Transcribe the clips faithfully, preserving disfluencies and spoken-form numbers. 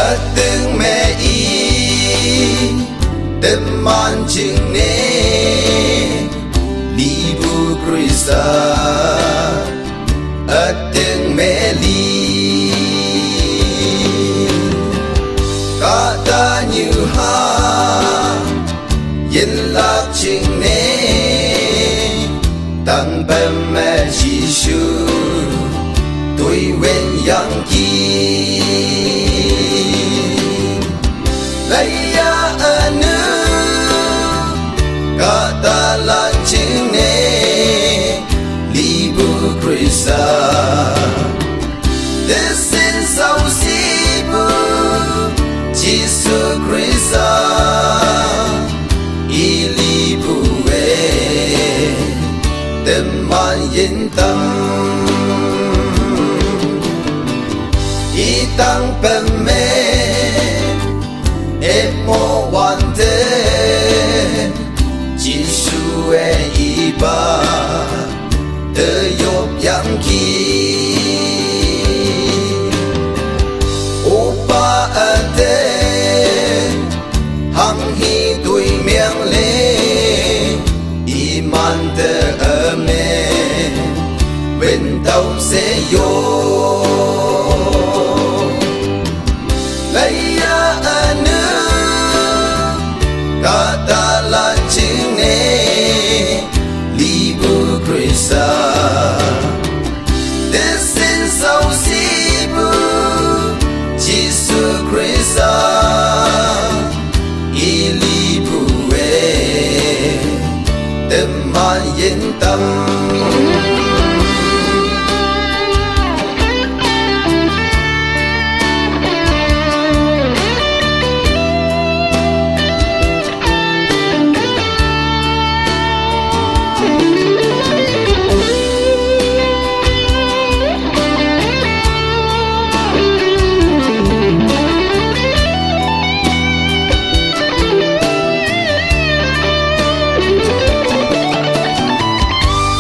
Ateng me i teman ching ne libu Krista. Ateng me li kata nyu ha yen lak ching ne tang pem me Jisu tui wen yang ki. Laya anu kata lak ching ne libu Krista. Tesin sau sibu Jisu Krista ilibu e teman yintam itang peme emo wante Jisu e iba te yop yang ki. Opa ate hang hi tui miang le iman te ame wen tau se yo. Laya anu kata lak ching ne libu Krista. Tesin sau sibu Jisu Krista ilibu e teman yintam.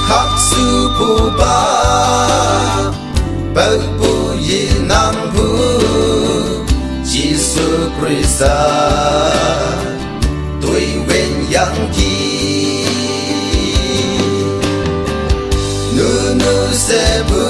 Khak su pu ba bau pu yi nang pu Jisu Krista tui wen yang ki. Nunu se bu